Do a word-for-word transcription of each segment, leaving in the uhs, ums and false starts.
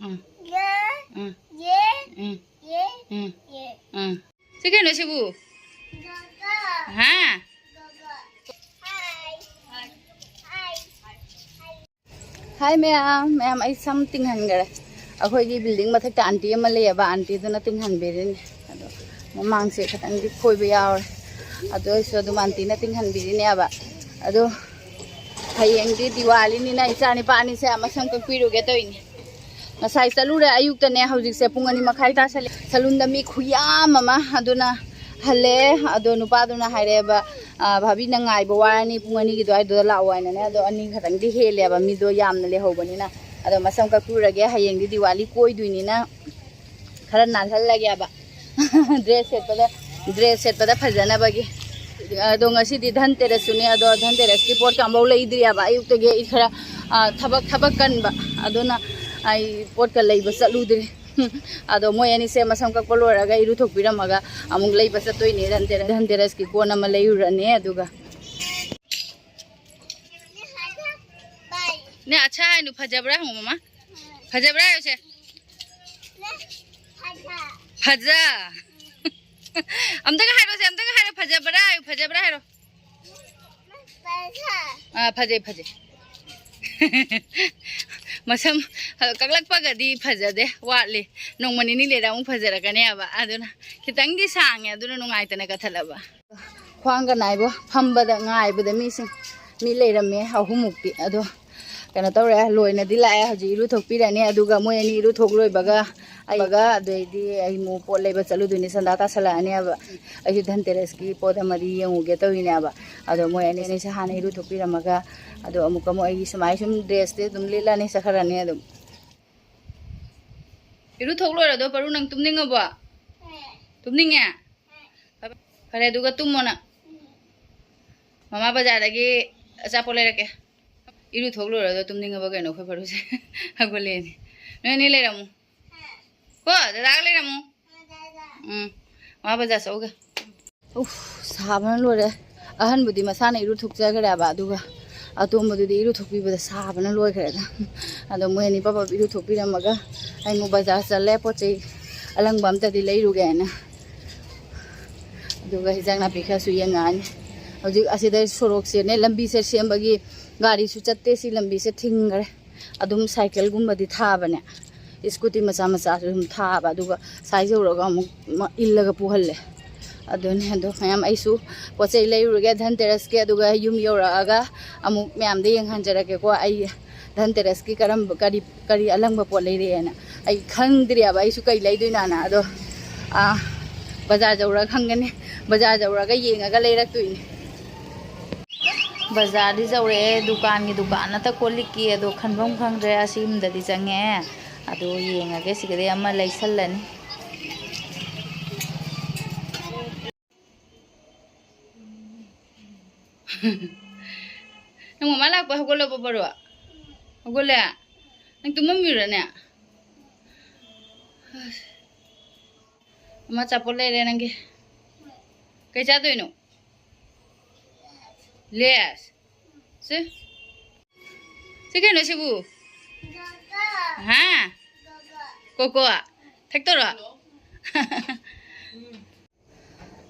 ꯎꯝ꯫ ꯌꯦ꯫ ꯎꯝ꯫ ꯌꯦ꯫ ꯎꯝ꯫ ꯌꯦ꯫ ꯎꯝ꯫ ꯌꯦ꯫ ꯎꯝ꯫ ꯁꯤ ꯀꯩꯅꯣ ꯁꯤꯕꯨ? ꯒꯣꯒꯣ꯫ ꯍꯥ? ꯒꯣꯒꯣ꯫ ꯍꯥꯏ꯫ ꯍꯥꯏ꯫ ꯍꯥꯏ ꯃꯌꯥꯝ, ꯃꯌꯥꯝ ꯑꯩ ꯁꯝ ꯇꯤꯡꯍꯟꯈꯔꯦ꯫ ꯑꯩꯈꯣꯏꯒꯤ building ꯃꯊꯛꯇ aunty ꯑꯃ ꯂꯩꯌꯦꯕ, auntyꯗꯨꯅ ꯇꯤꯡꯍꯟꯕꯤꯔꯤꯅꯤ꯫ ꯑꯗꯣ ꯃꯃꯥꯡꯁꯦ ꯈꯤꯇꯪꯗꯤ ꯈꯣꯏꯕ ꯌꯥꯎꯔꯦ꯫ ꯑꯗꯨ ꯑꯣꯏꯔꯁꯨ ꯑꯗꯨꯝ auntyꯅ ꯇꯤꯡꯍꯟꯕꯤꯔꯤꯅꯦꯕ꯫ ꯑꯗꯣ ꯍꯌꯦꯡꯗꯤ ꯗꯤꯋꯥꯂꯤꯅꯤꯅ ꯏꯆꯥ ꯅꯤꯄꯥ ꯑꯅꯤꯁꯦ ꯃꯁꯝ ꯀꯛꯄꯤꯔꯨꯒꯦ ꯇꯧꯔꯤꯅꯤ꯫ ꯉꯁꯥꯏ ꯆꯠꯂꯨꯔꯦ ꯑꯌꯨꯛꯇꯅꯦ, ꯍꯧꯖꯤꯛꯁꯦ ꯄꯨꯡ ꯑꯅꯤ ꯃꯈꯥꯏ ꯇꯥꯁꯜꯂꯦ꯫ Saloonꯗ ꯃꯤ ꯈꯨꯌꯥꯝ ꯑꯃ, ꯑꯗꯨꯅ ꯍꯜꯂꯦ꯫ ꯑꯗꯣ ꯅꯨꯄꯥꯗꯨꯅ ꯍꯥꯏꯔꯛꯑꯦꯕ, "ꯑ, ꯚꯥꯕꯤ, ꯅꯪ ꯉꯥꯏꯕ ꯋꯥꯔꯅꯤ, ꯄꯨꯡ ꯑꯅꯤꯒꯤ ꯑꯗꯨꯋꯥꯏꯗꯨꯗ ꯂꯥꯛꯑꯣ" ꯍꯥꯏꯅꯅꯦ꯫ ꯑꯗꯣ ꯑꯅꯤ ꯈꯛꯇꯪꯗꯤ ꯍꯦꯜꯂꯦꯕ, ꯃꯤꯗꯣ ꯌꯥꯝꯅ ꯂꯩꯍꯧꯕꯅꯤꯅ꯫ ꯑꯗꯣ ꯃꯁꯝ ꯀꯛꯄꯤꯔꯨꯔꯒꯦ, ꯍꯌꯦꯡꯗꯤ ꯗꯤꯋꯥꯂꯤ ꯀꯣꯏꯗꯣꯏꯅꯤꯅ ꯈꯔ ꯅꯥꯜꯍꯜꯂꯒꯦꯕ꯫ Dress ꯁꯦꯠꯄꯗ, dress ꯁꯦꯠꯄꯗ ꯐꯖꯅꯕꯒꯤ꯫ ꯑꯗꯣ ꯉꯁꯤꯗꯤ ꯙꯟꯇꯦꯔꯁꯁꯨꯅꯦ, ꯑꯗꯣ ꯙꯟꯇꯦꯔꯁꯀꯤ ꯄꯣꯠꯀ ꯑꯝꯐꯥꯎ ꯂꯩꯗ꯭ꯔꯤꯑꯕ꯫ ꯑꯌꯨꯛꯇꯒꯤ ꯑꯩ ꯈꯔ, ꯑ, ꯊꯕꯛ, ꯊꯕꯛ ꯀꯟꯕ, ꯑꯗꯨꯅ ꯑꯩ ꯄꯣꯠꯀ ꯂꯩꯕ ꯆꯠꯂꯨꯗ꯭ꯔꯤ꯫ ꯑꯗꯣ ꯃꯣꯏ ꯑꯅꯤꯁꯦ ꯃꯁꯝ ꯀꯛꯄ ꯂꯣꯏꯔꯒ ꯏꯔꯨꯊꯣꯛꯄꯤꯔꯝꯃꯒ ꯑꯃꯨꯛ ꯂꯩꯕ ꯆꯠꯇꯣꯏꯅꯦ꯫ ꯙꯟꯇꯦꯔ-, ꯙꯟꯇꯦꯔꯁꯀꯤ ꯀꯣꯟ ꯑꯃ ꯂꯩꯔꯨꯔꯅꯤ꯫ ꯑꯗꯨꯒ ꯅꯦ, ꯑꯠꯁꯥ ꯍꯥꯏꯅꯨ, ꯐꯖꯕ꯭ꯔꯥ ꯍꯪꯉꯨ ꯃꯃꯥ꯫ ꯐꯖꯕ꯭ꯔꯥ ꯍꯥꯏꯌꯨꯁꯦ꯫ ꯐꯖ꯫ ꯑꯝꯇꯒ ꯍꯥꯏꯔꯣꯁꯦ, ꯑꯝꯇꯒ ꯍꯥꯏꯔꯣ, ꯐꯖꯕ꯭ꯔꯥ ꯍꯥꯏꯌꯨ, ꯐꯖꯕ꯭ꯔꯥ ꯍꯥꯏꯔꯣ꯫ ꯑꯥ, ꯐꯖꯩ, ꯐꯖꯩ꯫ ꯃꯁꯝ ꯀꯛꯂꯛꯄꯒꯗꯤ ꯐꯖꯗꯦ, ꯋꯥꯠꯂꯤ꯫ ꯅꯣꯡꯃ ꯅꯤꯅꯤ ꯂꯩꯔ ꯑꯃꯨꯛ ꯐꯖꯔꯛꯀꯅꯦꯕ꯫ ꯑꯗꯨꯅ ꯈꯤꯇꯪꯗꯤ ꯁꯥꯡꯉꯦ, ꯑꯗꯨꯅ ꯅꯨꯡꯉꯥꯏꯇꯅ ꯀꯛꯊꯠꯂꯕ꯫ ꯈ꯭ꯋꯥꯡꯒ ꯅꯥꯏꯕꯣ, ꯐꯝꯕꯗ ꯉꯥꯏꯕꯗ ꯃꯤꯁꯤꯡ, ꯃꯤ ꯂꯩꯔꯝꯃꯦ ꯑꯍꯨꯝꯃꯨꯛꯇꯤ꯫ ꯑꯗꯣ ꯀꯩꯅꯣ ꯇꯧꯔꯦ, ꯂꯣꯏꯅꯗꯤ ꯂꯥꯛꯑꯦ꯫ ꯍꯧꯖꯤꯛ ꯏꯔꯨꯊꯣꯛꯄꯤꯔꯅꯤ, ꯑꯗꯨꯒ ꯃꯣꯏ ꯑꯅꯤ ꯏꯔꯨꯊꯣꯛ ꯂꯣꯏꯕꯒ ꯑꯩꯒ, ꯑꯗꯩꯗꯤ ꯑꯩ ꯑꯃꯨꯛ ꯄꯣꯠ ꯂꯩꯕ ꯆꯠꯂꯨꯗꯣꯏꯅꯤ꯫ ꯁꯟꯗꯥ ꯇꯥꯁꯜꯂꯛꯑꯅꯦꯕ꯫ ꯑꯩꯁꯨ ꯙꯟꯇꯦꯔꯁꯀꯤ ꯄꯣꯠ ꯑꯃꯗꯤ ꯌꯦꯡꯉꯨꯒꯦ ꯇꯧꯔꯤꯅꯦꯕ꯫ ꯑꯗꯣ ꯃꯣꯏ ꯑꯅꯤꯁꯦ ꯍꯥꯟꯅ ꯏꯔꯨꯊꯣꯛꯄꯤꯔꯝꯃꯒ, ꯑꯗꯣ ꯑꯃꯨꯛꯀ ꯑꯃꯨꯛ ꯑꯩꯒꯤ ꯁꯨꯃꯥꯏꯅ ꯁꯨꯝ dressꯇꯤ ꯑꯗꯨꯝ ꯂꯤꯠꯂꯅꯤ, ꯆꯠꯈ꯭ꯔꯅꯤ ꯑꯗꯨꯝ꯫ ꯏꯔꯨꯊꯣꯛ ꯂꯣꯏꯔꯗꯣ ꯄꯔꯨ, ꯅꯪ ꯇꯨꯝꯅꯤꯡꯉꯕꯣ? ꯇꯨꯝꯅꯤꯡꯉꯦ? ꯐꯔꯦ, ꯑꯗꯨꯒ ꯇꯨꯝꯃꯣ ꯅꯪ꯫ ꯃꯃꯥ ꯕꯖꯥꯔꯗꯒꯤ ꯑꯆꯥꯄꯣꯠ ꯂꯩꯔꯛꯀꯦ꯫ ꯏꯔꯨꯊꯣꯛ ꯂꯣꯏꯔꯗꯣ ꯇꯨꯝꯅꯤꯡꯉꯕ ꯀꯩꯅꯣ ꯑꯩꯈꯣꯏ ꯄꯔꯨꯁꯦ? ꯍꯧꯒꯠꯂꯦꯅꯦ꯫ ꯅꯣꯏ ꯑꯅꯤ ꯂꯩꯔꯝꯃꯨ꯫ ꯀꯣ, ꯗꯗꯥꯒ ꯂꯩꯔꯝꯃꯨ꯫ ꯎꯝ꯫ ꯃꯃꯥ ꯕꯖꯥꯔ ꯆꯠꯂꯨꯒꯦ꯫ ꯎꯐ, ꯁꯥꯕꯅ ꯂꯣꯏꯔꯦ꯫ ꯑꯍꯟꯕꯨꯗꯤ ꯃꯁꯥꯅ ꯏꯔꯨ ꯊꯣꯛꯆꯈ꯭ꯔꯦꯕ, ꯑꯗꯨꯒ ꯑꯇꯣꯝꯕꯗꯨꯗꯤ ꯏꯔꯨꯊꯣꯛꯄꯤꯕꯗ ꯁꯥꯕꯅ ꯂꯣꯏꯈ꯭ꯔꯦꯗ꯫ ꯑꯗꯣ ꯃꯣꯏ ꯑꯅꯤ ꯄꯞ ꯄꯞ ꯏꯔꯨꯊꯣꯛꯄꯤꯔꯝꯃꯒ ꯑꯩ ꯑꯃꯨꯛ ꯕꯖꯥꯔ ꯆꯠꯂꯦ, ꯄꯣꯠ ꯆꯩ ꯑꯂꯪꯕ ꯑꯝꯇꯗꯤ ꯂꯩꯔꯨꯒꯦꯅ꯫ ꯑꯗꯨꯒ ꯍꯤꯟꯖꯥꯡ ꯅꯥꯄꯤ ꯈꯔꯁꯨ ꯌꯦꯡꯉꯛꯑꯅꯤ꯫ ꯍꯧꯖꯤꯛ ꯑꯁꯤꯗ ꯁꯣꯔꯣꯛꯁꯦꯅꯦ, ꯂꯝꯕꯤꯁꯦ ꯁꯦꯝꯕꯒꯤ ꯒꯥꯔꯤꯁꯨ ꯆꯠꯇꯦ꯫ ꯁꯤ ꯂꯝꯕꯤꯁꯦ ꯊꯤꯡꯈ꯭ꯔꯦ꯫ ꯑꯗꯨꯝ ꯁꯥꯏꯀꯜꯒꯨꯝꯕꯗꯤ ꯊꯥꯕꯅꯦ, ꯁ꯭ꯀꯨꯇꯤ ꯃꯆꯥ ꯃꯆꯥꯁꯨ ꯑꯗꯨꯝ ꯊꯥꯕ, ꯑꯗꯨꯒ ꯁꯥꯏ ꯌꯧꯔꯒ ꯑꯃꯨꯛ ꯃ-, ꯏꯜꯂꯒ ꯄꯨꯍꯜꯂꯦ꯫ ꯑꯗꯨꯅꯦ꯫ ꯑꯗꯣ ꯃꯌꯥꯝ, ꯑꯩꯁꯨ ꯄꯣꯠ ꯆꯩ ꯂꯩꯔꯨꯔꯒꯦ ꯙꯟꯇꯦꯔꯁꯀꯤ, ꯑꯗꯨꯒ ꯌꯨꯝ ꯌꯧꯔꯛꯑꯒ ꯑꯃꯨꯛ ꯃꯌꯥꯝꯗ ꯌꯦꯡꯍꯟꯖꯔꯛꯀꯦꯀꯣ꯫ ꯑꯩ ꯙꯟꯇꯦꯔꯁꯀꯤ ꯀꯔꯝꯕ, ꯀꯔꯤ, ꯀꯔꯤ ꯑꯂꯪꯕ ꯄꯣꯠ ꯂꯩꯔꯛꯑꯦꯅ꯫ ꯑꯩ ꯈꯪꯗ꯭ꯔꯤꯑꯕ ꯑꯩꯁꯨ ꯀꯩ ꯂꯩꯗꯣꯏꯅꯣꯅ꯫ ꯑꯗꯣ, ꯑꯥ, ꯕꯖꯥꯔ ꯌꯧꯔꯒ ꯈꯪꯒꯅꯤ꯫ ꯕꯖꯥꯔ ꯌꯧꯔꯒ ꯌꯦꯡꯉꯒ ꯂꯩꯔꯛꯇꯣꯏꯅꯦ꯫ ꯕꯖꯥꯔꯗꯤ ꯌꯧꯔꯛꯑꯦ꯫ ꯗꯨꯀꯥꯟꯒꯤ ꯗꯨꯀꯥꯟ ꯅꯠꯇ ꯀꯣꯜ ꯂꯤꯛꯀꯤ ꯑꯗꯣ ꯈꯟꯐꯝ ꯈꯪꯗ꯭ꯔꯦ꯫ ꯑꯁꯤ ꯌꯨꯝꯗꯗꯤ ꯆꯪꯉꯛꯑꯦ꯫ ꯑꯗꯣ ꯌꯦꯡꯉꯒꯦ, ꯁꯤꯗꯗꯤ ꯑꯃ ꯂꯩꯁꯜꯂꯅꯤ꯫ ꯅꯪ ꯃꯃꯥ ꯂꯥꯛꯄ ꯍꯧꯒꯠꯂꯕꯣ, ꯕꯔꯣ? ꯍꯧꯒꯠꯂꯦ? ꯅꯪ ꯇꯨꯝꯃꯝꯃꯤꯔꯅꯦ? ꯑꯃ ꯑꯆꯥꯄꯣꯠ ꯂꯩꯔꯦ ꯅꯪꯒꯤ꯫ ꯀꯩ ꯆꯥꯗꯣꯏꯅꯣ? ꯂꯦꯁ꯫ ꯁꯤ꯫ ꯁꯤ ꯀꯩꯅꯣ ꯁꯤꯕꯨ? ꯍꯥ? ꯀꯣꯀꯣ? ꯊꯛꯇꯣꯔꯣ?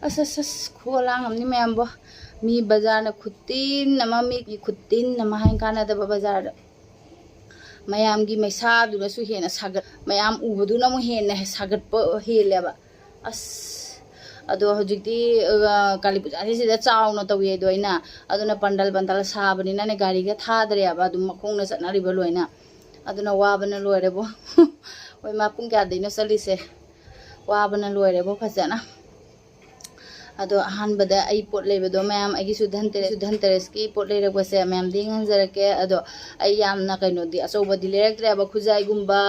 ꯑꯁ, ꯑꯁ, ꯑꯁ, ꯈꯨꯋꯥ ꯂꯥꯡ ꯑꯃꯅꯤ ꯃꯌꯥꯝꯕꯣ꯫ ꯃꯤ ꯕꯖꯥꯔꯅ ꯈꯨꯇꯤꯟ ꯑꯃ, ꯃꯤꯒꯤ ꯈꯨꯇꯤꯟ ꯑꯃ ꯍꯥꯏ ꯀꯥꯟꯅꯗꯕ ꯕꯖꯥꯔꯗ꯫ ꯃꯌꯥꯝꯒꯤ ꯃꯩꯁꯥꯗꯨꯅꯁꯨ ꯍꯦꯟꯅ ꯁꯥꯒꯠ-, ꯃꯌꯥꯝ ꯎꯕꯗꯨꯅ ꯑꯃꯨꯛ ꯍꯦꯟꯅ ꯁꯥꯒꯠꯄ ꯍꯦꯜꯂꯦꯕ꯫ ꯑꯁ, ꯑꯗꯣ ꯍꯧꯖꯤꯛꯇꯤ, ꯑ, ꯀꯥꯂꯤ ꯄꯨꯖꯥꯁꯤ ꯁꯤꯗ ꯆꯥꯎꯅ ꯇꯧꯋꯦ ꯑꯗꯣ ꯑꯩꯅ, ꯑꯗꯨꯅ ꯄꯟꯗꯜ ꯄꯟꯗꯜ ꯁꯥꯕꯅꯤꯅꯅꯦ, ꯒꯥꯔꯤꯒ ꯊꯥꯗ꯭ꯔꯦꯕ, ꯑꯗꯨꯝ ꯃꯈꯣꯡꯅ ꯆꯠꯅꯔꯤꯕ ꯂꯣꯏꯅ꯫ ꯑꯗꯨꯅ ꯋꯥꯕꯅ ꯂꯣꯏꯔꯦꯕꯣ꯫ ꯍꯣꯏ, ꯃꯥ ꯄꯨꯡ ꯀꯌꯥꯗꯩꯅꯣ ꯆꯠꯂꯤꯁꯦ? ꯋꯥꯕꯅ ꯂꯣꯏꯔꯦꯕꯣ ꯐꯖꯅ꯫ ꯑꯗꯣ ꯑꯍꯥꯟꯕꯗ ꯑꯩ ꯄꯣꯠ ꯂꯩꯕꯗꯣ ꯃꯌꯥꯝ, ꯑꯩꯒꯤꯁꯨ ꯙꯟꯇꯦꯔꯦꯁ, ꯙꯟꯇꯦꯔꯦꯁꯀꯤ ꯄꯣꯠ ꯂꯩꯔꯛꯄꯁꯦ ꯃꯌꯥꯝꯗ ꯌꯦꯡꯍꯟꯖꯔꯛꯀꯦ꯫ ꯑꯗꯣ ꯑꯩ ꯌꯥꯝꯅ ꯀꯩꯅꯣꯗꯤ, ꯑꯆꯧꯕꯗꯤ ꯂꯩꯔꯛꯇ꯭ꯔꯦꯕ꯫ ꯈꯨꯖꯥꯏꯒꯨꯝꯕ,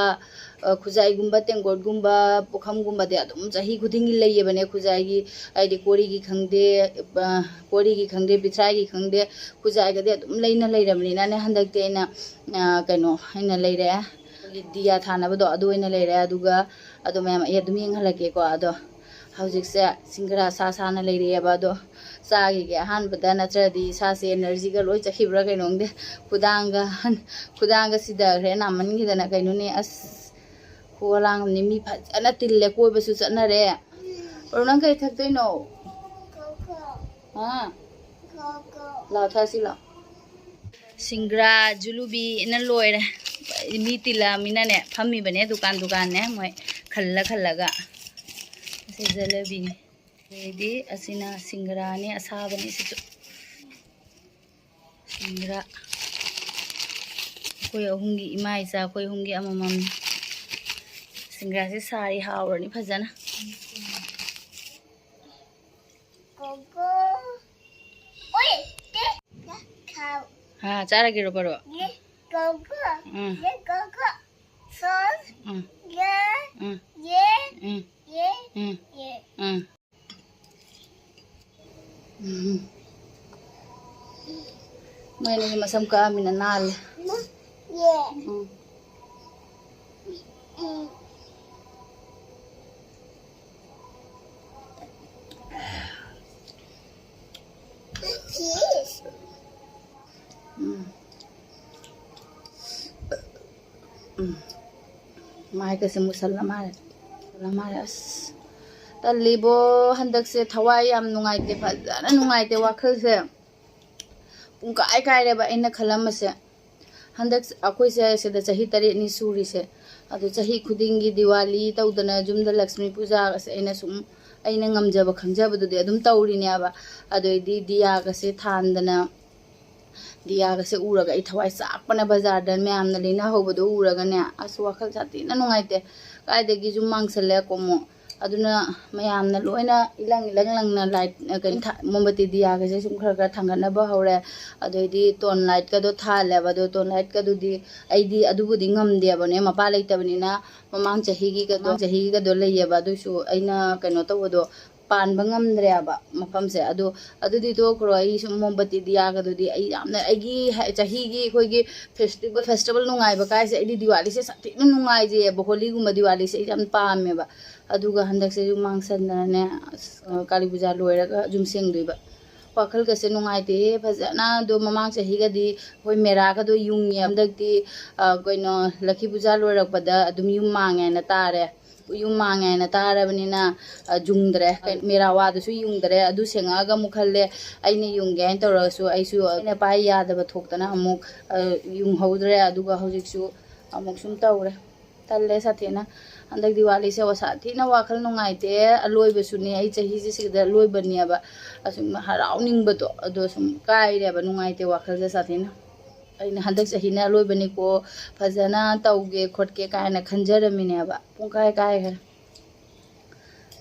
ꯑ, ꯈꯨꯖꯥꯏꯒꯨꯝꯕ, ꯇꯦꯡꯀꯣꯠꯒꯨꯝꯕ, ꯄꯨꯈꯝꯒꯨꯝꯕꯗꯤ ꯑꯗꯨꯝ ꯆꯍꯤ ꯈꯨꯗꯤꯡꯒꯤ ꯂꯩꯌꯦꯕꯅꯦ꯫ ꯈꯨꯖꯥꯏꯒꯤ, ꯍꯥꯏꯗꯤ ꯀꯣꯔꯤꯒꯤ ꯈꯪꯗꯦ, ꯑ, ꯀꯣꯔꯤꯒꯤ ꯈꯪꯗꯦ, ꯄꯤꯊ꯭ꯔꯥꯏꯒꯤ ꯈꯪꯗꯦ, ꯈꯨꯖꯥꯏꯒꯗꯤ ꯑꯗꯨꯝ ꯂꯩꯅ ꯂꯩꯔꯕꯅꯤꯅꯅꯦ꯫ ꯍꯟꯗꯛꯇꯤ ꯑꯩꯅ, ꯑ, ꯀꯩꯅꯣ ꯑꯩꯅ ꯂꯩꯔꯛꯑꯦ꯫ ꯑꯩꯈꯣꯏꯒꯤ ꯗꯤꯌꯥ ꯊꯥꯅꯕꯗꯣ ꯑꯗꯨ ꯑꯣꯏꯅ ꯂꯩꯔꯛꯑꯦ꯫ ꯑꯗꯨꯒ ꯑꯗꯣ ꯃꯌꯥꯝ ꯑꯩ ꯑꯗꯨꯝ ꯌꯦꯡꯍꯜꯂꯛꯀꯦꯀꯣ꯫ ꯑꯗꯣ ꯍꯧꯖꯤꯛꯁꯦ ꯁꯤꯡꯒꯔꯥ ꯁꯥ ꯁꯥꯅ ꯂꯩꯔꯛꯑꯦꯕ꯫ ꯑꯗꯣ ꯆꯥꯈꯤꯒꯦ ꯑꯍꯥꯟꯕꯗ, ꯅꯠꯇ꯭ꯔꯗꯤ ꯏꯁꯥꯁꯦ energyꯒ ꯂꯣꯏ ꯆꯠꯈꯤꯕ꯭ꯔꯥ ꯀꯩꯅꯣ ꯈꯪꯗꯦ꯫ ꯈꯨꯗꯥꯡꯒ ꯈꯨꯗꯥꯡꯒ ꯁꯤꯊꯈ꯭ꯔꯦ ꯅꯥꯃꯟꯈꯤꯗꯅ꯫ ꯀꯩꯅꯣꯅꯦ ꯑꯁ, ꯈꯨꯒ ꯂꯥꯡ ꯑꯃꯅꯤ꯫ ꯃꯤ ꯐꯖꯅ ꯇꯤꯜꯂꯦ, ꯀꯣꯏꯕꯁꯨ ꯆꯠꯅꯔꯦ꯫ ꯑꯣ, ꯅꯪ ꯀꯩ ꯊꯛꯇꯣꯏꯅꯣ? ꯍꯥ? ꯂꯥꯎ, ꯊꯛꯑꯁꯤ ꯂꯥꯎ꯫ ꯁꯤꯡꯒ꯭ꯔꯥ ꯖꯨꯂꯨꯕꯤꯅ ꯂꯣꯏꯔꯦ꯫ ꯃꯤ ꯇꯤꯜꯂꯛꯑꯃꯤꯅꯅꯦ ꯐꯝꯃꯤꯕꯅꯦ ꯗꯨꯀꯥꯟ ꯗꯨꯀꯥꯟꯅꯦ ꯃꯣꯏ ꯈꯜꯂ ꯈꯜꯂꯒ꯫ ꯑꯁꯤ ꯖꯂꯦꯕꯤꯅꯤ꯫ ꯑꯗꯩꯗꯤ ꯑꯁꯤꯅ ꯁꯤꯡꯒ꯭ꯔꯥꯅꯤ, ꯑꯁꯥꯕꯅꯤ ꯁꯤꯁꯨ꯫ ꯁꯤꯡꯒ꯭ꯔꯥ ꯑꯩꯈꯣꯏ ꯑꯍꯨꯝꯒꯤ, ꯏꯃꯥ ꯏꯆꯥ ꯑꯩꯈꯣꯏ ꯑꯍꯨꯝꯒꯤ ꯑꯃꯃꯝꯅꯤ꯫ ꯁꯤꯡꯒ꯭ꯔꯥꯁꯦ ꯁꯥꯔꯤ ꯍꯥꯎꯔꯅꯤ ꯐꯖꯅ꯫ ꯀꯣꯀꯣ꯫ ꯑꯣꯏ, ꯇꯦ꯫ ꯈꯥꯎ꯫ ꯍꯥ, ꯆꯥꯔꯒꯦꯔꯣ ꯄꯔꯣ? ꯌꯦ, ꯀꯣꯀꯣ꯫ ꯎꯝ꯫ ꯌꯦ, ꯀꯣꯀꯣ꯫ ꯁꯣꯜ꯫ ꯎꯝ꯫ ꯌꯦ꯫ ꯎꯝ꯫ ꯌꯦ꯫ ꯎꯝ꯫ ꯌꯦ꯫ ꯎꯝ꯫ ꯌꯦ꯫ ꯎꯝ꯫ ꯎꯝ꯫ ꯃꯣꯏ ꯑꯅꯤꯒꯤ ꯃꯁꯝ ꯀꯛꯑꯃꯤꯅ ꯅꯥꯜꯂꯦ꯫ ꯌꯦ꯫ ꯎꯝ꯫ ꯎꯝ꯫ ꯎꯝ꯫ ꯎꯝ꯫ ꯃꯥꯏꯒꯁꯦ ꯃꯨꯁꯜꯂ ꯃꯥꯜꯂꯦ꯫ ꯃꯨꯁꯜꯂ ꯃꯥꯜꯂꯦ꯫ ꯑꯁ, ꯇꯜꯂꯤꯕꯣ꯫ ꯍꯟꯗꯛꯁꯦ ꯊꯋꯥꯏ ꯌꯥꯝ ꯅꯨꯡꯉꯥꯏꯇꯦ, ꯐꯖꯅ ꯅꯨꯡꯉꯥꯏꯇꯦ ꯋꯥꯈꯜꯁꯦ꯫ ꯄꯨꯡꯀꯥꯏ ꯀꯥꯏꯔꯦꯕ ꯑꯩꯅ ꯈꯜꯂꯝꯕꯁꯦ꯫ ꯍꯟꯗꯛ ꯑꯩꯈꯣꯏꯁꯦ ꯁꯤꯗ ꯆꯍꯤ ꯇꯔꯦꯠꯅꯤ ꯁꯨꯔꯤꯁꯦ꯫ ꯑꯗꯣ ꯆꯍꯤ ꯈꯨꯗꯤꯡꯒꯤ ꯗꯤꯋꯥꯂꯤ ꯇꯧꯗꯅ ꯌꯨꯝꯗ ꯂꯛꯁꯃꯤ ꯄꯨꯖꯥꯒꯁꯦ ꯑꯩꯅ ꯁꯨꯝ, ꯑꯩꯅ ꯉꯝꯖꯕ ꯈꯪꯖꯕꯗꯨꯗꯤ ꯑꯗꯨꯝ ꯇꯧꯔꯤꯅꯦꯕ꯫ ꯑꯗꯩꯗꯤ ꯗꯤꯌꯥꯒꯁꯦ ꯊꯥꯟꯗꯅ, ꯗꯤꯌꯥꯒꯁꯦ ꯎꯔꯒ ꯑꯩ ꯊꯋꯥꯏ ꯆꯥꯛꯄꯅ, ꯕꯖꯥꯔꯗ ꯃꯌꯥꯝꯅ ꯂꯩꯅꯍꯧꯕꯗꯣ ꯎꯔꯒꯅꯦ, ꯑꯁ, ꯋꯥꯈꯜ ꯁꯥꯊꯤꯅ ꯅꯨꯡꯉꯥꯏꯇꯦ꯫ ꯀꯥꯏꯗꯒꯤ ꯌꯨꯝ ꯃꯥꯡꯁꯜꯂꯦ ꯑꯃꯨꯛ꯫ ꯑꯗꯨꯅ ꯃꯌꯥꯝꯅ ꯂꯣꯏꯅ ꯏꯂꯪ ꯏꯂꯪ ꯂꯪꯅ ꯂꯥꯏꯠ, ꯀꯩꯅꯣ ꯊꯥ-, ꯃꯣꯝꯕꯇꯤ ꯗꯤꯌꯥꯒꯁꯦ ꯁꯨꯝ ꯈꯔ ꯈꯔ ꯊꯥꯡꯒꯠꯅꯕ ꯍꯧꯔꯦ꯫ ꯑꯗꯩꯗꯤ ꯇꯣꯟ ꯂꯥꯏꯠꯀꯗꯣ ꯊꯥꯜꯂꯦꯕ꯫ ꯑꯗꯣ ꯇꯣꯟ ꯂꯥꯏꯠꯀꯗꯨꯗꯤ ꯑꯩꯗꯤ ꯑꯗꯨꯕꯨꯗꯤ ꯉꯝꯗꯦꯕꯅꯦ, ꯃꯄꯥ ꯂꯩꯇꯕꯅꯤꯅ꯫ ꯃꯃꯥꯡ ꯆꯍꯤꯒꯤꯒꯗꯣ, ꯃꯃꯥꯡ ꯆꯍꯤꯒꯤꯒꯗꯣ ꯂꯩꯌꯦꯕ꯫ ꯑꯗꯨꯏꯁꯨ ꯑꯩꯅ ꯀꯩꯅꯣ ꯇꯧꯕꯗꯣ, ꯄꯥꯟꯕ ꯉꯝꯗ꯭ꯔꯦꯕ ꯃꯐꯝꯁꯦ꯫ ꯑꯗꯣ ꯑꯗꯨꯗꯤ ꯇꯣꯛꯈ꯭ꯔꯣ, ꯑꯩ ꯁꯨꯝ ꯃꯣꯝꯕꯇꯤ ꯗꯤꯌꯥꯒꯗꯨꯗꯤ ꯑꯩ ꯌꯥꯝꯅ, ꯑꯩꯒꯤ ꯍꯥꯏ-, ꯆꯍꯤꯒꯤ ꯑꯩꯈꯣꯏꯒꯤ ꯐꯦꯁꯇꯤꯚꯦꯜ, ꯐꯦꯁꯇꯤꯚꯦꯜ ꯅꯨꯡꯉꯥꯏꯕ ꯀꯥꯏꯁꯦ ꯑꯩꯗꯤ ꯗꯤꯋꯥꯂꯤꯁꯦ ꯁꯥꯊꯤꯅ ꯅꯨꯡꯉꯥꯏꯖꯩꯑꯕ꯫ ꯍꯣꯂꯤꯒꯨꯝꯕ ꯗꯤꯋꯥꯂꯤꯁꯦ ꯑꯩ ꯌꯥꯝ ꯄꯥꯝꯃꯦꯕ꯫ ꯑꯗꯨꯒ ꯍꯟꯗꯛꯁꯦ ꯌꯨꯝ ꯃꯥꯡꯁꯟꯗꯅꯅꯦ, ꯑꯁ, ꯀꯥꯂꯤ ꯄꯨꯖꯥ ꯂꯣꯏꯔꯒ ꯌꯨꯝ ꯁꯦꯡꯗꯣꯏꯕ꯫ ꯋꯥꯈꯜꯒꯁꯦ ꯅꯨꯡꯉꯥꯏꯇꯦꯍꯦ ꯐꯖꯅ꯫ ꯑꯗꯣ ꯃꯃꯥꯡ ꯆꯍꯤꯒꯗꯤ ꯑꯩꯈꯣꯏ ꯃꯦꯔꯥꯒꯗꯣ ꯌꯨꯡꯉꯦ꯫ ꯍꯟꯗꯛꯇꯤ, ꯑ, ꯀꯩꯅꯣ, ꯂꯛꯈꯤ ꯄꯨꯖꯥ ꯂꯣꯏꯔꯛꯄꯗ ꯑꯗꯨꯝ ꯌꯨꯝ ꯃꯥꯡꯉꯦꯅ ꯇꯥꯔꯦ꯫ ꯌꯨꯝ ꯃꯥꯡꯉꯦꯅ ꯇꯥꯔꯕꯅꯤꯅ, ꯑ, ꯌꯨꯡꯗ꯭ꯔꯦ꯫ ꯀꯩ-, ꯃꯦꯔꯥ ꯋꯥꯗꯁꯨ ꯌꯨꯡꯗ꯭ꯔꯦ꯫ ꯑꯗꯨ ꯁꯦꯡꯉꯛꯑꯒ ꯑꯃꯨꯛ ꯈꯜꯂꯦ, ꯑꯩꯅ ꯌꯨꯡꯒꯦ ꯍꯥꯏꯅ ꯇꯧꯔꯒꯁꯨ ꯑꯩꯁꯨ ꯑꯩꯅ ꯄꯥꯏ ꯌꯥꯗꯕ ꯊꯣꯛꯇꯅ ꯑꯃꯨꯛ, ꯑ, ꯌꯨꯡꯍꯧꯗ꯭ꯔꯦ꯫ ꯑꯗꯨꯒ ꯍꯧꯖꯤꯛꯁꯨ ꯑꯃꯨꯛ ꯁꯨꯝ ꯇꯧꯔꯦ꯫ ꯇꯜꯂꯦ ꯁꯥꯊꯤꯅ꯫ ꯍꯟꯗꯛ ꯗꯤꯋꯥꯂꯤꯁꯦ ꯁꯥꯊꯤꯅ ꯋꯥꯈꯜ ꯅꯨꯡꯉꯥꯏꯇꯦ꯫ ꯑꯂꯣꯏꯕꯁꯨꯅꯦ, ꯑꯩ ꯆꯍꯤꯁꯦ ꯁꯤꯗ ꯂꯣꯏꯕꯅꯦꯕ꯫ ꯑꯁꯨꯝ ꯍꯔꯥꯎꯅꯤꯡꯕꯗꯣ ꯑꯗꯣ ꯁꯨꯝ ꯀꯥꯏꯔꯦꯕ, ꯅꯨꯡꯉꯥꯏꯇꯦ ꯋꯥꯈꯜꯁꯦ ꯁꯥꯊꯤꯅ꯫ ꯑꯩꯅ ꯍꯟꯗꯛ ꯆꯍꯤꯅ ꯑꯂꯣꯏꯕꯅꯤꯀꯣ, ꯐꯖꯅ ꯇꯧꯒꯦ ꯈꯣꯠꯀꯦ ꯀꯥꯏꯅ ꯈꯟꯖꯔꯝꯃꯤꯅꯦꯕ, ꯄꯨꯡꯀꯥꯏ ꯀꯥꯏꯈ꯭ꯔꯦ꯫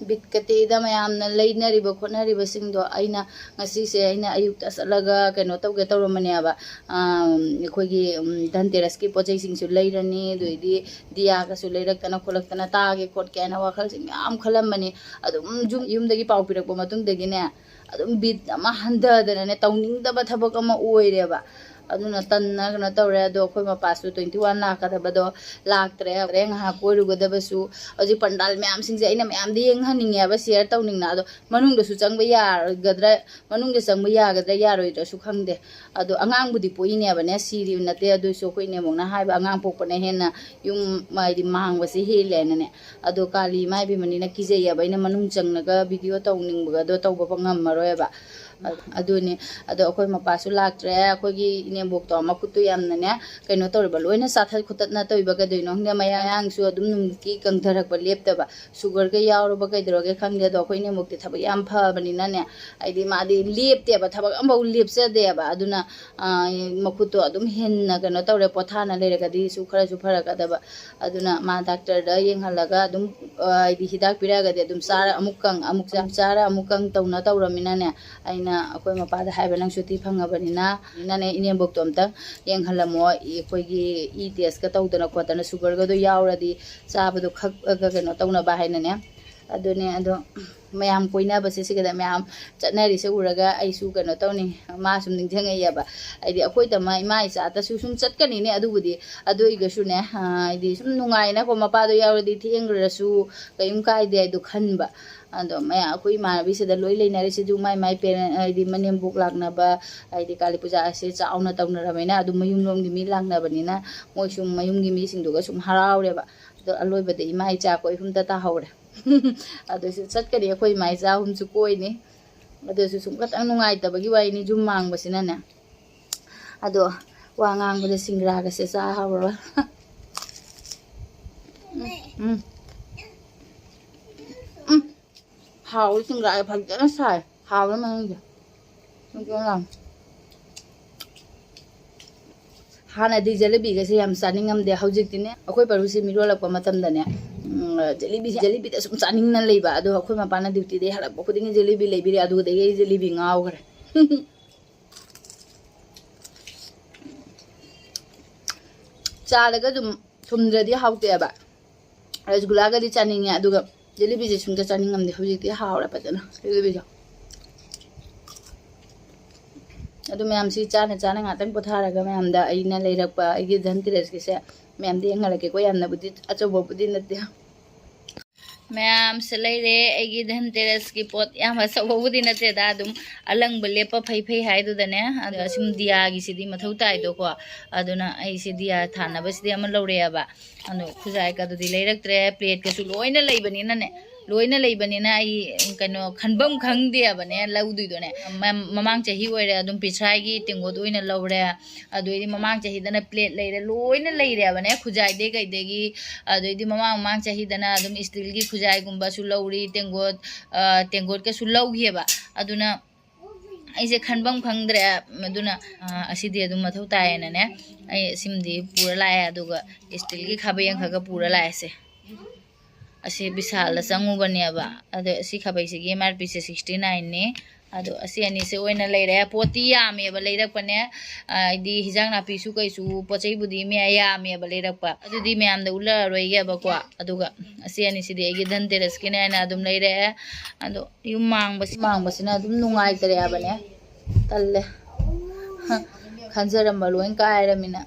ꯕꯤꯠꯀ ꯇꯦꯛꯏꯗ ꯃꯌꯥꯝꯅ ꯂꯩꯅꯔꯤꯕ ꯈꯣꯠꯅꯔꯤꯕꯁꯤꯡꯗꯣ꯫ ꯑꯩꯅ ꯉꯁꯤꯁꯦ ꯑꯩꯅ ꯑꯌꯨꯛꯇ ꯆꯠꯂꯒ ꯀꯩꯅꯣ ꯇꯧꯒꯦ ꯇꯧꯔꯝꯕꯅꯦꯕ, ꯑꯥ, ꯑꯩꯈꯣꯏꯒꯤ, ꯎꯝ, ꯙꯟꯇꯦꯔꯁꯀꯤ ꯄꯣꯠ ꯆꯩꯁꯤꯡꯁꯨ ꯂꯩꯔꯅꯤ, ꯑꯗꯨꯏꯗꯤ ꯗꯤꯌꯥꯒꯁꯨ ꯂꯩꯔꯛꯇꯅ ꯈꯣꯠꯂꯛꯇꯅ ꯇꯥꯒꯦ ꯈꯣꯠꯀꯦ ꯍꯥꯏꯅ ꯋꯥꯈꯜꯁꯦ ꯃꯌꯥꯝ ꯈꯜꯂꯝꯕꯅꯤ꯫ ꯑꯗꯨꯝ ꯌꯨꯝ, ꯌꯨꯝꯗꯒꯤ ꯄꯥꯎ ꯄꯤꯔꯛꯄ ꯃꯇꯨꯡꯗꯒꯤꯅꯦ, ꯑꯗꯨꯝ ꯕꯤꯠ ꯑꯃ ꯍꯟꯊꯗꯅꯅꯦ, ꯇꯧꯅꯤꯡꯗꯕ ꯊꯕꯛ ꯑꯃ ꯑꯣꯏꯔꯦꯕ꯫ ꯑꯗꯨꯅ ꯇꯟꯅ ꯀꯩꯅꯣ ꯇꯧꯔꯦ꯫ ꯑꯗꯣ ꯑꯩꯈꯣꯏ ꯃꯄꯥꯁꯨ twenty one ꯂꯥꯛꯀꯗꯕꯗꯣ ꯂꯥꯛꯇ꯭ꯔꯦ꯫ ꯍꯣꯔꯦꯟ ꯉꯥꯏꯍꯥꯛ ꯀꯣꯏꯔꯨꯒꯗꯕꯁꯨ, ꯍꯧꯖꯤꯛ ꯄꯟꯗꯥꯜ ꯃꯌꯥꯝꯁꯤꯡꯁꯦ ꯑꯩꯅ ꯃꯌꯥꯝꯗ ꯌꯦꯡꯍꯟꯅꯤꯡꯉꯦꯕ, share ꯇꯧꯅꯤꯡꯅ꯫ ꯑꯗꯣ ꯃꯅꯨꯡꯗꯁꯨ ꯆꯪꯕ ꯌꯥꯒꯗ꯭ꯔꯥ, ꯃꯅꯨꯡꯗ ꯆꯪꯕ ꯌꯥꯒꯗ꯭ꯔꯥ ꯌꯥꯔꯣꯏꯗ꯭ꯔꯥꯁꯨ ꯈꯪꯗꯦ꯫ ꯑꯗꯣ ꯑꯉꯥꯡꯕꯨꯗꯤ ꯄꯣꯛꯏꯅꯦꯕꯅꯦ, ꯁꯤꯔꯤꯕ ꯅꯠꯇꯦ꯫ ꯑꯗꯨꯏꯁꯨ ꯑꯩꯈꯣꯏ ꯏꯅꯦꯝꯕꯣꯛꯅ ꯍꯥꯏꯕ, ꯑꯉꯥꯡ ꯄꯣꯛꯄꯅ ꯍꯦꯟꯅ ꯌꯨꯝ, ꯍꯥꯏꯗꯤ, ꯃꯥꯡꯕꯁꯦ ꯍꯦꯜꯂꯦꯅꯅꯦ꯫ ꯑꯗꯣ ꯀꯥꯂꯤ ꯏꯃꯥ ꯏꯕꯦꯝꯃꯅꯤꯅ ꯀꯤꯖꯩꯌꯦꯕ, ꯑꯩꯅ ꯃꯅꯨꯡ ꯆꯪꯉꯒ video ꯇꯧꯅꯤꯡꯕꯒꯗꯣ ꯇꯧꯕ ꯉꯝꯃꯔꯣꯏꯕ꯫ ꯑꯗꯨꯅꯤ꯫ ꯑꯗꯣ ꯑꯩꯈꯣꯏ ꯃꯄꯥꯁꯨ ꯂꯥꯛꯇ꯭ꯔꯦ꯫ ꯑꯩꯈꯣꯏꯒꯤ ꯏꯅꯦꯝꯕꯣꯛꯇꯣ ꯃꯈꯨꯠꯇꯨ ꯌꯥꯝꯅꯅꯦ, ꯀꯩꯅꯣ ꯇꯧꯔꯤꯕ, ꯂꯣꯏꯅ ꯆꯥꯊꯠ ꯈꯣꯠꯇꯠꯅ ꯇꯧꯔꯤꯕ꯫ ꯀꯩꯗꯧꯅꯣ ꯈꯪꯗꯦ, ꯃꯌꯥꯡꯁꯨ ꯑꯗꯨꯝ ꯅꯨꯡꯇꯤ ꯀꯪꯊꯔꯛꯄ ꯂꯦꯞꯇꯕ꯫ Sugarꯒ ꯌꯥꯎꯔꯕ ꯀꯩꯗꯧꯔꯒꯦ ꯈꯪꯗꯦ꯫ ꯑꯗꯣ ꯑꯩꯈꯣꯏ ꯏꯅꯦꯝꯕꯣꯛꯇꯤ ꯊꯕꯛ ꯌꯥꯝ ꯐꯕꯅꯤꯅꯅꯦ, ꯍꯥꯏꯗꯤ ꯃꯥꯗꯤ ꯂꯦꯞꯇꯦꯕ, ꯊꯕꯛ ꯑꯃꯐꯥꯎ ꯂꯦꯞꯆꯗꯦꯕ꯫ ꯑꯗꯨꯅ, ꯑ, ꯃꯈꯨꯠꯇꯣ ꯑꯗꯨꯝ ꯍꯦꯟꯅ ꯀꯩꯅꯣ ꯇꯧꯔꯦ, ꯄꯣꯊꯥꯅ ꯂꯩꯔꯒꯗꯤꯁꯨ ꯈꯔꯁꯨ ꯐꯔꯛꯀꯗꯕ꯫ ꯑꯗꯨꯅ ꯃꯥ ꯗꯥꯛꯇꯔꯗ ꯌꯦꯡꯍꯜꯂꯒ ꯑꯗꯨꯝ, ꯑ, ꯍꯥꯏꯗꯤ ꯍꯤꯗꯥꯛ ꯄꯤꯔꯛꯑꯒꯗꯤ ꯑꯗꯨꯝ ꯆꯥꯔ ꯑꯃꯨꯛ ꯀꯪ, ꯑꯃꯨꯛ ꯆꯥ-, ꯆꯥꯔ ꯑꯃꯨꯛ ꯀꯪ ꯇꯧꯅ ꯇꯧꯔꯃꯤꯅꯅꯦ, ꯑꯩꯅ ꯑꯩꯈꯣꯏ ꯃꯄꯥꯗ ꯍꯥꯏꯕ, "ꯅꯪ ꯁꯨꯇꯤ ꯐꯪꯉꯕꯅꯤꯅ, ꯅꯅꯦ ꯏꯅꯦꯝꯕꯣꯛꯇꯣ ꯑꯝꯇꯪ ꯌꯦꯡꯍꯜꯂꯝꯃꯣ, ꯑꯩꯈꯣꯏꯒꯤ ꯏ testꯀ ꯇꯧꯗꯅ ꯈꯣꯠꯇꯅ sugarꯒꯗꯣ ꯌꯥꯎꯔꯗꯤ ꯆꯥꯕꯗꯣ ꯈꯛꯑꯒ ꯀꯩꯅꯣ ꯇꯧꯅꯕ" ꯍꯥꯏꯅꯅꯦ꯫ ꯑꯗꯨꯅꯦ꯫ ꯑꯗꯣ ꯃꯌꯥꯝ ꯀꯣꯏꯅꯕꯁꯦ ꯁꯤꯒꯗ ꯃꯌꯥꯝ ꯆꯠꯅꯔꯤꯁꯦ ꯎꯔꯒ ꯑꯩꯁꯨ ꯀꯩꯅꯣ ꯇꯧꯅꯤꯡꯉꯦ, ꯃꯥ ꯁꯨꯝ ꯅꯤꯡꯁꯤꯡꯉꯛꯑꯦꯕ꯫ ꯍꯥꯏꯗꯤ ꯑꯩꯈꯣꯏꯗꯃꯛ ꯏꯃꯥ ꯏꯆꯥꯗꯁꯨ ꯁꯨꯝ ꯆꯠꯀꯅꯤꯅꯦ ꯑꯗꯨꯕꯨꯗꯤ꯫ ꯑꯗꯨ ꯑꯣꯏꯔꯒꯁꯨꯅꯦ, ꯍꯥꯏꯗꯤ ꯁꯨꯝ ꯅꯨꯡꯉꯥꯏꯅꯀꯣ, ꯃꯄꯥꯗꯣ ꯌꯥꯎꯔꯗꯤ ꯊꯦꯡꯈ꯭ꯔꯁꯨ ꯀꯔꯤꯝ ꯀꯥꯏꯗꯦ ꯍꯥꯏꯗꯣ ꯈꯟꯕ꯫ ꯑꯗꯣ ꯃꯌꯥꯝ ꯑꯩꯈꯣꯏ ꯏꯃꯥꯟꯅꯕꯤꯁꯤꯗ ꯂꯣꯏ ꯂꯩꯅꯔꯤꯁꯤꯁꯨ ꯃꯥꯏ ꯃꯥꯏ ꯄꯦꯔꯦꯟ, ꯍꯥꯏꯗꯤ ꯃꯅꯦꯝꯕꯣꯛ ꯂꯥꯛꯅꯕ, ꯍꯥꯏꯗꯤ ꯀꯥꯂꯤ ꯄꯨꯖꯥ ꯑꯁꯦ ꯆꯥꯎꯅ ꯇꯧꯅꯔꯕꯅꯤꯅ ꯑꯗꯨꯝ ꯃꯌꯨꯝꯂꯣꯝꯒꯤ ꯃꯤ ꯂꯥꯛꯅꯕꯅꯤꯅ ꯃꯣꯏꯁꯨ ꯃꯌꯨꯝꯒꯤ ꯃꯤꯁꯤꯡꯗꯨꯒ ꯁꯨꯝ ꯍꯔꯥꯎꯔꯦꯕ꯫ ꯑꯗꯣ ꯑꯂꯣꯏꯕꯗ ꯏꯃꯥ ꯏꯆꯥ ꯑꯩꯈꯣꯏ ꯑꯍꯨꯝꯇ ꯇꯥꯍꯧꯔꯦ꯫ ꯑꯗꯨꯁꯨ ꯆꯠꯀꯅꯤ, ꯑꯩꯈꯣꯏ ꯏꯃꯥ ꯏꯆꯥ ꯑꯍꯨꯝꯁꯨ ꯀꯣꯏꯅꯤ꯫ ꯑꯗꯨꯁꯨ ꯁꯨꯝ ꯈꯇꯪ ꯅꯨꯡꯉꯥꯏꯇꯕꯒꯤ ꯋꯥꯔꯤꯅꯤ, ꯌꯨꯝ ꯃꯥꯡꯕꯁꯤꯅꯅꯦ꯫ ꯑꯗꯣ ꯋꯥ ꯉꯥꯡꯕꯗ ꯁꯤꯡꯒ꯭ꯔꯥꯒꯁꯦ ꯆꯥ ꯍꯧꯔꯕ꯫ ꯎꯝ, ꯎꯝ꯫ ꯎꯝ꯫ ꯍꯥꯎꯋꯤ, ꯁꯤꯡꯒ꯭ꯔꯥꯁꯦ ꯐꯖꯅ ꯁꯥꯏ꯫ ꯍꯥꯎꯔꯦ ꯃꯅꯨꯡꯁꯦ꯫ ꯐꯖꯅ ꯌꯥꯝ꯫ ꯍꯥꯟꯅꯗꯤ ꯖꯦꯂꯤꯕꯤꯒꯁꯦ ꯌꯥꯝ ꯆꯥꯅꯤꯡꯉꯝꯗꯦ꯫ ꯍꯧꯖꯤꯛꯇꯤꯅꯦ, ꯑꯩꯈꯣꯏ ꯄꯔꯨꯁꯦ ꯃꯤꯔꯣꯜꯂꯛꯄ ꯃꯇꯝꯗꯅꯦ, ꯎꯝ, ꯖꯦꯂꯤꯕꯤ, ꯖꯦꯂꯤꯕꯤꯗ ꯁꯨꯝ ꯆꯥꯅꯤꯡꯅ ꯂꯩꯕ꯫ ꯑꯗꯣ ꯑꯩꯈꯣꯏ ꯃꯄꯥꯅ ꯗ꯭ꯌꯨꯇꯤꯗꯒꯤ ꯍꯜꯂꯛꯄ ꯈꯨꯗꯤꯡꯒꯤ ꯖꯦꯂꯤꯕꯤ ꯂꯩꯕꯤꯔꯦ꯫ ꯑꯗꯨꯗꯒꯤ ꯑꯩ ꯖꯦꯂꯤꯕꯤ ꯉꯥꯎꯈ꯭ꯔꯦ꯫ ꯆꯥꯗꯒ ꯑꯗꯨꯝ ꯊꯨꯝꯗ꯭ꯔꯗꯤ ꯍꯥꯎꯇꯦꯕ꯫ ꯔꯁꯒꯨꯂꯥꯒꯗꯤ ꯆꯥꯅꯤꯡꯉꯦ, ꯑꯗꯨꯒ ꯖꯤꯂꯤꯕꯤꯁꯦ ꯁꯨꯡꯆꯥ ꯆꯥꯅꯤꯡꯉꯝꯗꯦ꯫ ꯍꯧꯖꯤꯛꯇꯤ ꯍꯥꯎꯔꯦ ꯐꯖꯅ ꯖꯤꯂꯤꯕꯤꯁꯦ꯫ ꯑꯗꯨ ꯃꯌꯥꯝꯁꯤ ꯆꯥꯅ ꯆꯥꯅ ꯉꯥꯛꯇꯪ ꯄꯣꯊꯥꯔꯒ ꯃꯌꯥꯝꯗ ꯑꯩꯅ ꯂꯩꯔꯛꯄ ꯑꯩꯒꯤ ꯙꯟꯇꯦꯔꯁꯀꯤꯁꯦ ꯃꯌꯥꯝꯗ ꯌꯦꯡꯍꯜꯂꯛꯀꯦꯀꯣ꯫ ꯌꯥꯝꯅꯕꯨꯗꯤ ꯑꯆꯧꯕꯕꯨꯗꯤ ꯅꯠꯇꯦ꯫ ꯃꯌꯥꯝꯁꯦ ꯂꯩꯔꯦ꯫ ꯑꯩꯒꯤ ꯙꯟꯇꯦꯔꯁꯀꯤ ꯄꯣꯠ ꯌꯥꯝ ꯑꯆꯧꯕꯕꯨꯗꯤ ꯅꯠꯇꯦꯗ, ꯑꯗꯨꯝ ꯑꯂꯪꯕ ꯂꯦꯞꯄ ꯐꯩ ꯐꯩ ꯍꯥꯏꯗꯨꯗꯅꯦ꯫ ꯑꯗꯣ ꯁꯨꯝ ꯗꯤꯌꯥꯒꯤꯁꯤꯗꯤ ꯃꯊꯧ ꯇꯥꯏꯗꯣꯀꯣ꯫ ꯑꯗꯨꯅ ꯑꯩꯁꯦ ꯗꯤꯌꯥ ꯊꯥꯅꯕꯁꯤꯗꯤ ꯑꯃ ꯂꯧꯔꯛꯑꯦꯕ꯫ ꯑꯗꯣ ꯈꯨꯖꯥꯏ ꯀꯗꯨꯗꯤ ꯂꯩꯔꯛꯇ꯭ꯔꯦ꯫ ꯄ꯭ꯂꯦꯠꯀꯁꯨ ꯂꯣꯏꯅ ꯂꯩꯕꯅꯤꯅꯅꯦ, ꯂꯣꯏꯅ ꯂꯩꯕꯅꯤꯅ ꯑꯩ ꯀꯩꯅꯣ ꯈꯟꯐꯝ ꯈꯪꯗꯦꯕꯅꯦ ꯂꯧꯗꯣꯏꯗꯣꯅꯦ꯫ ꯃ-, ꯃꯃꯥꯡ ꯆꯍꯤ ꯑꯣꯏꯔꯦ, ꯑꯗꯨꯝ ꯄꯤꯊ꯭ꯔꯥꯏꯒꯤ ꯇꯦꯡꯀꯣꯠ ꯑꯣꯏꯅ ꯂꯧꯔꯦ꯫ ꯑꯗꯨꯗꯩꯗꯤ ꯃꯃꯥꯡ ꯆꯍꯤꯗꯅ ꯄ꯭ꯂꯦꯠ ꯂꯩꯔꯦ, ꯂꯣꯏꯅ ꯂꯩꯔꯦꯕꯅꯦ ꯈꯨꯖꯥꯏꯗꯩ ꯀꯩꯗꯒꯤ꯫ ꯑꯗꯨꯗꯩꯗꯤ ꯃꯃꯥꯡ ꯃꯃꯥꯡ ꯆꯍꯤꯗꯅ ꯑꯗꯨꯝ ꯏꯁꯇꯤꯜꯒꯤ ꯈꯨꯖꯥꯏꯒꯨꯝꯕꯁꯨ ꯂꯧꯔꯤ, ꯇꯦꯡꯀꯣꯠ, ꯑ, ꯇꯦꯡꯀꯣꯠꯀꯁꯨ ꯂꯧꯈꯤꯑꯕ꯫ ꯑꯗꯨꯅ ꯑꯩꯁꯦ ꯈꯟꯐꯝ ꯈꯪꯗ꯭ꯔꯦ꯫ ꯑꯗꯨꯅ, ꯑ, ꯑꯁꯤꯗꯤ ꯑꯗꯨꯝ ꯃꯊꯧ ꯇꯥꯏꯌꯦꯅꯅꯦ, ꯑꯩ ꯁꯤꯃꯗꯤ ꯄꯨꯔ ꯂꯥꯛꯑꯦ꯫ ꯑꯗꯨꯒ ꯏꯁꯇꯤꯜꯒꯤ ꯈꯥꯕꯩ ꯑꯃꯈꯛꯒ ꯄꯨꯔ ꯂꯥꯛꯑꯦꯁꯦ꯫ ꯑꯁꯤ ꯕꯤꯁꯥꯜꯗ ꯆꯪꯉꯨꯕꯅꯦꯕ꯫ ꯑꯗꯣ ꯑꯁꯤ ꯈꯥꯕꯩꯁꯤꯒꯤ M R P ꯁꯦ sixty nine ꯅꯤ꯫ ꯑꯗꯣ ꯑꯁꯤ ꯑꯅꯤꯁꯦ ꯑꯣꯏꯅ ꯂꯩꯔꯦ꯫ ꯄꯣꯠꯇꯤ ꯌꯥꯝꯃꯦꯕ ꯂꯩꯔꯛꯄꯅꯦ꯫ ꯑ, ꯍꯥꯏꯗꯤ ꯍꯤꯟꯖꯥꯡ ꯅꯥꯄꯤꯁꯨ ꯀꯩꯁꯨ ꯄꯣꯠ ꯆꯩꯕꯨꯗꯤ ꯃꯌꯥꯝ ꯌꯥꯝꯃꯦꯕ ꯂꯩꯔꯛꯄ꯫ ꯑꯗꯨꯗꯤ ꯃꯌꯥꯝꯗ ꯎꯠꯂꯔꯣꯏꯒꯦꯕꯀꯣ꯫ ꯑꯗꯨꯒ ꯑꯁꯤ ꯑꯅꯤꯁꯤꯗꯤ ꯑꯩꯒꯤ ꯙꯟꯇꯦꯔꯁꯀꯤꯅꯦ ꯍꯥꯏꯅ ꯑꯗꯨꯝ ꯂꯩꯔꯛꯑꯦ꯫ ꯑꯗꯣ ꯌꯨꯝ ꯃꯥꯡꯕꯁꯤ, ꯃꯥꯡꯕꯁꯤꯅ ꯑꯗꯨꯝ ꯅꯨꯡꯉꯥꯏꯇꯔꯦꯕꯅꯦ꯫ ꯇꯜꯂꯦ꯫ ꯈꯟꯖꯔꯝꯕ ꯂꯣꯏ ꯀꯥꯏꯔꯃꯤꯅ꯫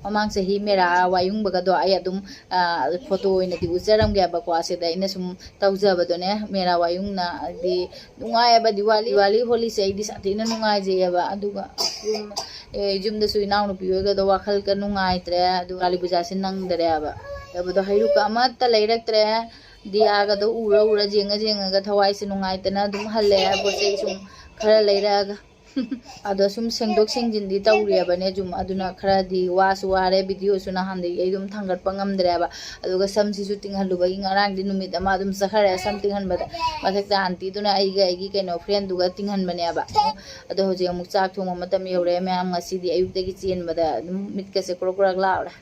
ꯃꯃꯥꯡ ꯆꯍꯤ ꯃꯦꯔꯥ ꯋꯥꯌꯨꯡꯕꯒꯗꯣ ꯑꯩ ꯑꯗꯨꯝ, ꯑ, ꯐꯣꯇꯣ ꯑꯣꯏꯅꯗꯤ ꯎꯠꯆꯔꯝꯒꯦꯕꯀꯣ꯫ ꯑꯁꯤꯗ ꯑꯩꯅ ꯁꯨꯝ ꯇꯧꯖꯕꯗꯣꯅꯦ, ꯃꯦꯔꯥ ꯋꯥꯌꯨꯡꯅ ꯍꯥꯏꯗꯤ ꯅꯨꯡꯉꯥꯏꯌꯦꯕ꯫ ꯗꯤꯋꯥꯂꯤ, ꯗꯤꯋꯥꯂꯤ ꯍꯣꯂꯤꯁꯦ ꯑꯩꯗꯤ ꯁꯥꯊꯤꯅ ꯅꯨꯡꯉꯥꯏꯖꯩꯌꯦꯕ꯫ ꯑꯗꯨꯒ ꯌꯨꯝ, ꯑꯦ, ꯌꯨꯝꯗꯁꯨ ꯏꯅꯥꯎꯅꯨꯄꯤ ꯍꯣꯏꯒꯗꯣ ꯋꯥꯈꯜꯒ ꯅꯨꯡꯉꯥꯏꯇ꯭ꯔꯦ꯫ ꯑꯗꯨꯒ ꯀꯥꯂꯤ ꯄꯨꯖꯥꯁꯦ ꯅꯪꯗꯔꯦꯕ꯫ ꯇꯧꯕꯗꯣ ꯍꯩꯔꯨꯛꯀ ꯑꯃꯠꯇ ꯂꯩꯔꯛꯇ꯭ꯔꯦ꯫ ꯗꯤꯌꯥꯒꯗꯣ ꯎꯔ ꯎꯔ, ꯌꯦꯡꯉ ꯌꯦꯡꯉꯒ ꯊꯋꯥꯏꯁꯦ ꯅꯨꯡꯉꯥꯏꯇꯅ ꯑꯗꯨꯝ ꯍꯜꯂꯛꯑꯦ꯫ ꯄꯣꯠ ꯆꯩ ꯁꯨꯝ ꯈꯔ ꯂꯩꯔꯛꯑꯒ꯫ ꯑꯗꯣ ꯁꯨꯝ ꯁꯦꯡꯗꯣꯛ ꯁꯦꯡꯖꯤꯟꯗꯤ ꯇꯧꯔꯤꯑꯕꯅꯦ ꯌꯨꯝ, ꯑꯗꯨꯅ ꯈꯔꯗꯤ ꯋꯥꯁꯨ ꯋꯥꯔꯦ꯫ ꯚꯤꯗꯤꯑꯣꯁꯨ ꯅꯍꯥꯟꯗꯒꯤ ꯑꯩ ꯑꯗꯨꯝ ꯊꯥꯡꯒꯠꯄ ꯉꯝꯗ꯭ꯔꯦꯕ꯫ ꯑꯗꯨꯒ ꯁꯝꯁꯤꯁꯨ ꯇꯤꯡꯍꯜꯂꯨꯕꯒꯤ ꯉꯔꯥꯡꯗꯤ ꯅꯨꯃꯤꯠ ꯑꯃ ꯑꯗꯨꯝ ꯆꯠꯈ꯭ꯔꯦ ꯁꯝ ꯇꯤꯡꯍꯟꯕꯗ꯫ ꯃꯊꯛꯇ ꯑꯟꯇꯤꯗꯨꯅ ꯑꯩꯒ ꯑꯩꯒꯤ ꯀꯩꯅꯣ ꯐ꯭ꯔꯦꯟꯗꯨꯒ ꯇꯤꯡꯍꯟꯕꯅꯦꯕ꯫ ꯑꯗꯣ ꯍꯧꯖꯤꯛ ꯑꯃꯨꯛ ꯆꯥꯛ ꯊꯣꯡꯕ ꯃꯇꯝ ꯌꯧꯔꯛꯑꯦ ꯃꯌꯥꯝ꯫ ꯉꯁꯤꯗꯤ ꯑꯌꯨꯛꯇꯒꯤ ꯆꯦꯟꯕꯗ ꯑꯗꯨꯝ ꯃꯤꯠꯀꯁꯦ ꯀ꯭ꯔꯣꯛ ꯀ꯭ꯔꯣꯛ ꯂꯥꯎꯔꯦ꯫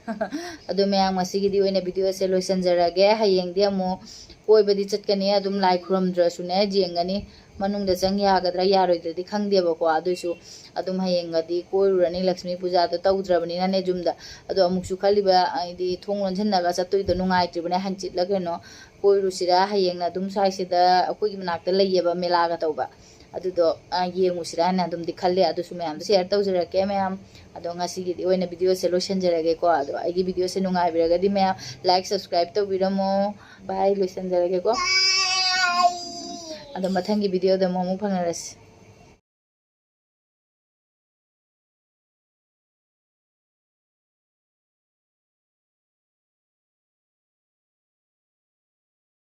ꯑꯗꯣ ꯃꯌꯥꯝ, ꯉꯁꯤꯒꯤꯗꯤ ꯑꯣꯏꯅ ꯚꯤꯗꯤꯑꯣꯁꯦ ꯂꯣꯏꯁꯤꯟꯖꯔꯒꯦ꯫ ꯍꯌꯦꯡꯗꯤ ꯑꯃꯨꯛ ꯀꯣꯏꯕꯗꯤ ꯆꯠꯀꯅꯤ꯫ ꯑꯗꯨꯝ ꯂꯥꯏ ꯈꯨꯔꯨꯝꯗ꯭ꯔꯁꯨꯅꯦ ꯌꯦꯡꯒꯅꯤ꯫ ꯃꯅꯨꯡꯗ ꯆꯪ ꯌꯥꯒꯗ꯭ꯔꯥ ꯌꯥꯔꯣꯏꯗ꯭ꯔꯗꯤ ꯈꯪꯗꯦꯕꯀꯣ꯫ ꯑꯗꯨꯏꯁꯨ ꯑꯗꯨꯝ ꯍꯌꯦꯡꯒꯗꯤ ꯀꯣꯏꯔꯨꯔꯅꯤ꯫ ꯂꯛꯁꯃꯤ ꯄꯨꯖꯥꯗꯣ ꯇꯧꯗ꯭ꯔꯕꯅꯤꯅꯅꯦ ꯌꯨꯝꯗ꯫ ꯑꯗꯣ ꯑꯃꯨꯛꯁꯨ ꯈꯜꯂꯤꯕ, ꯍꯥꯏꯗꯤ ꯊꯣꯡ ꯂꯣꯟꯁꯤꯟꯅꯒ ꯆꯠꯇꯣꯏꯗꯣ ꯅꯨꯡꯉꯥꯏꯇ꯭ꯔꯤꯕꯅꯦ꯫ ꯍꯟꯆꯤꯠꯂ ꯀꯩꯅꯣ ꯀꯣꯏꯔꯨꯁꯤꯔꯥ꯫ ꯍꯌꯦꯡꯅ ꯑꯗꯨꯝ ꯁ꯭ꯋꯥꯏꯁꯤꯗ ꯑꯩꯈꯣꯏꯒꯤ ꯃꯅꯥꯛꯇ ꯂꯩꯌꯦꯕ ꯃꯦꯂꯥꯒ ꯇꯧꯕ꯫ ꯑꯗꯨꯗꯣ, ꯑ, ꯌꯦꯡꯉꯨꯁꯤꯔꯥ ꯍꯥꯏꯅ ꯑꯗꯨꯝꯗꯤ ꯈꯜꯂꯦ꯫ ꯑꯗꯨꯁꯨ ꯃꯌꯥꯝꯗ ꯁꯤꯌꯔ ꯇꯧꯖꯔꯛꯀꯦ ꯃꯌꯥꯝ꯫ ꯑꯗꯣ ꯉꯁꯤꯒꯤꯗꯤ ꯑꯣꯏꯅ ꯚꯤꯗꯤꯑꯣꯁꯦ ꯂꯣꯏꯁꯤꯟꯖꯔꯒꯦꯀꯣ꯫ ꯑꯗꯣ ꯑꯩꯒꯤ ꯚꯤꯗꯤꯑꯣꯁꯦ ꯅꯨꯡꯉꯥꯏꯕꯤꯔꯒꯗꯤ ꯃꯌꯥꯝ ꯂꯥꯏꯛ, ꯁꯕꯁꯀ꯭ꯔꯥꯏꯕ ꯇꯧꯕꯤꯔꯝꯃꯣ꯫ ꯚꯥꯏ, ꯂꯣꯏꯁꯤꯟꯖꯔꯒꯦꯀꯣ꯫ ꯑꯗꯣ ꯃꯊꯪꯒꯤ ꯚꯤꯗꯤꯑꯣꯗ ꯑꯃꯨꯛ, ꯑꯃꯨꯛ ꯐꯪꯅꯔꯁꯤ꯫